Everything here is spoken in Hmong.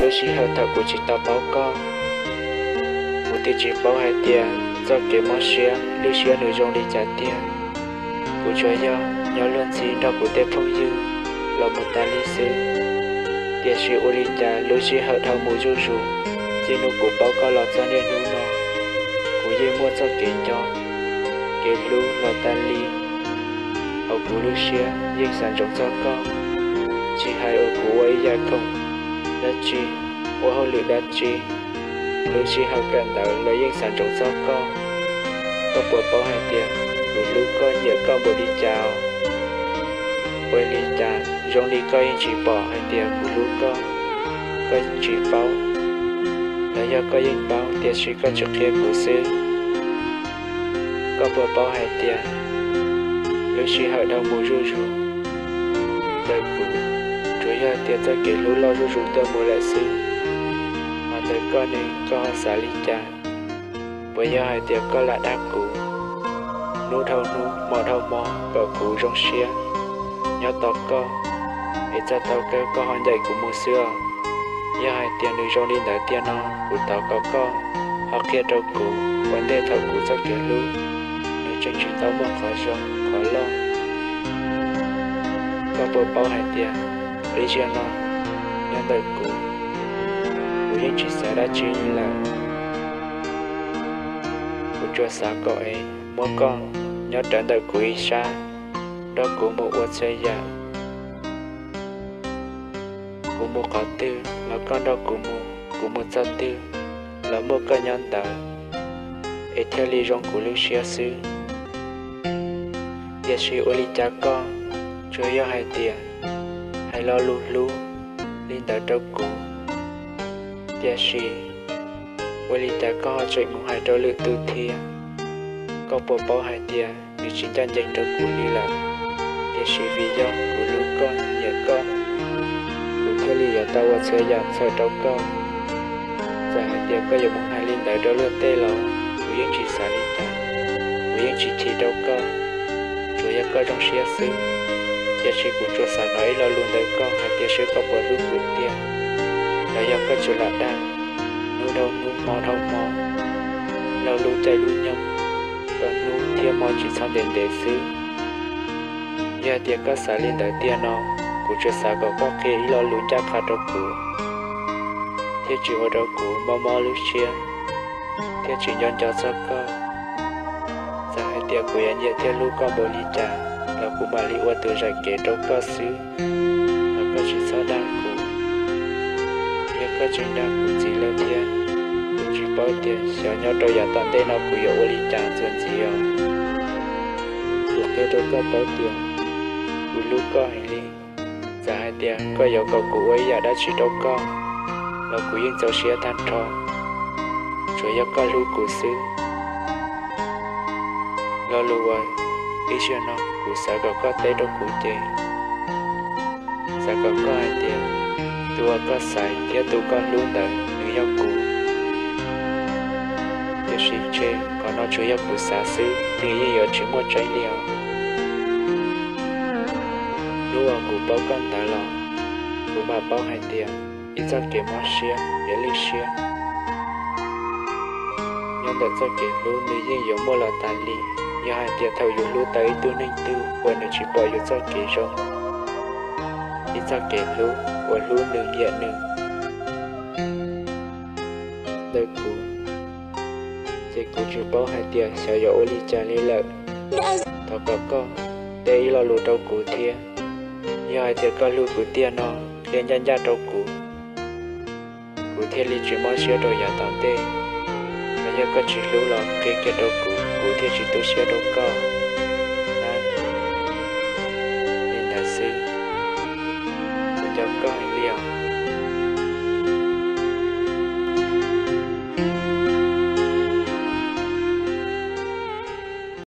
Lub sij hawm thaum kuv tsis tau paub koj, kuv thiaj tsis paub hais tias txoj kev mob siab lwj siab nws zoo li cas tiag. Kuv tsuas yog nyob luag ntxhi nrog kuv tej phooj ywg los mus tas li xwb. Tiam sis ua li cas lub sij hawm dhau mus zuj zus, txij hnub kuv paub koj los txog niaj hnub no, kuv yeej muaj txoj kev nco, kev hlub los tas li. Hauv kuv lub siab yeej xav ntsoov txog koj, tsis hais uas kuv ua ib yam khoom dab tsi, ua hauj lwm dab tsi, lub sij hawm kawm ntawv los yeej xav ntsoov txog koj. Koj puas paub hais tias kuv hlub koj nyiam koj npaum li cas? Ua li cas zoo li koj yeej tsis pom hais tias kuv hlub koj, koj yeej tsis paub, los yog koj yeej paub tiam sis koj tsis qhia kuv xwb? Koj puas paub hais tias lub sij hawm dhau mus zuj zus, ntawm kuv tsuas yog hais tias txoj kev hlub loj zuj zus tuaj mus lawm xwb, mas ntawm koj ne koj ho xav li cas? Puas yog hais tias koj lam dag kuv, hnub dhau hnub hmo dhau hmo kom kuv zoo siab nyob tos koj, es txog thaum kawg koj ho ncaim kuv mus xwb os? Yog hais tias nws zoo li ntawd tiag no, kuv thov kom koj ho qhia rau kuv ua ntej thaum kuv txoj kev hlub nws tseem tsis tau muaj qhov zoo qhov loj. Koj puas paub hais tias lub sij hawm no nyob ntawm kuv, kuv yeej tsis xav dab tsi li lawm. Kuv tsuas xav kom es muab koj nyob rawv ntawm kuv ib sab, nrog kuv mus ua txhua yam. Kuv mus qhov twg los koj nrog kuv mus, kuv mus txog twg los muaj koj nyob ntawd, es thiaj li zoo kuv lub siab xwb. Tiam sis ua li cas koj tsuas yog hais tias hais lo lus hlub li ntawd rau kuv, tiam sis ua li cas koj ho tseem mus hais rau lwm tus thiab? Koj puas paub hais tias nws tsis ncaj ncees rau kuv li lawm, tiam sis vim yog kuv hlub koj nyiam koj, kuv thiaj li yuav tau ua txhua yam txhawm rau koj. Txawm hais tias koj yuav mus hais li ntawd rau luag tej los kuv yeej tsis xav li cas, kuv yeej tsis chim rau koj, tsuas yog koj zoo siab xwb. Tiam sis kuv tsuas xav hnov ib lo lus ntawm koj hais tias seb koj puas hlub kuv tiag, los yog koj tsuas lam dag hnub dhau hnub hmo dhau hmo, laug lub caij lub nyoog, kom hnub thiab hmo tsis txhob ntev ntev xwb. Yog hais tias koj xav li ntawd tiag no, kuv tsuas xav kom koj qhia ib lo lus ncaj qha rau kuv, thiaj tsis ua rau kuv mob mob lub siab, thiaj tsis nco nco txog koj. Txawm hais tias kuv yuav nyiam thiab hlub koj npaum li cas los kuv mam li ua tus zam kev rau koj xwb, los koj tsis txhob dag kuv. Yog koj tseem dag kuv ntxiv lawm thiab, kuv tsis paub tias xyov nyob rau yav tom ntej no kuv yuav ua li cas ntxuav ntxiv os. Kuv qhia rau koj paub tias kuv hlub koj heev li. Txawm hais tias koj yuav kom kuv ua ib yam dab tsi rau koj los kuv yeej txaus siab tag nrho, tsuas yog koj hlub kuv xwb. Lo lus uas ib zaug no kuv xav kom koj teb rau kuv ces xav kom koj hais tias tus uas koj xaiv thiab tus koj hlub ntawd nws yog kuv. Tiam sis ntshe qhov no tsuas yog kuv xav xwb, nws yeej yuav tsis muaj tseeb li os. Hnub uas kuv paub koj ntawd los kuv mam paub hais tias ib txoj kev mob siab kev lwj siab nyob ntawm txoj kev hlub nws yeej yuav muaj los tas li. Yog hais tias thaum yus hlub tau ib tug neeg twg uas nws tsis pom yus txoj kev zoo, ib txoj kev hlub uas hlub nws nyiam nws ntawm kuv, ces kuv tsis paub hais tias xyov yuav ua li cas li lawm. Thov kom koj teb ib lo lus rau kuv thiab. Yog hais tias koj hlub kuv tiag no, qhia ncaj ncaj rau kuv, kuv thiaj li tsis mob siab rau yav tom ntej. Los yog koj tsis hlub los qhia kiag rau kuv, kuv thiaj tsis tu siab rau koj.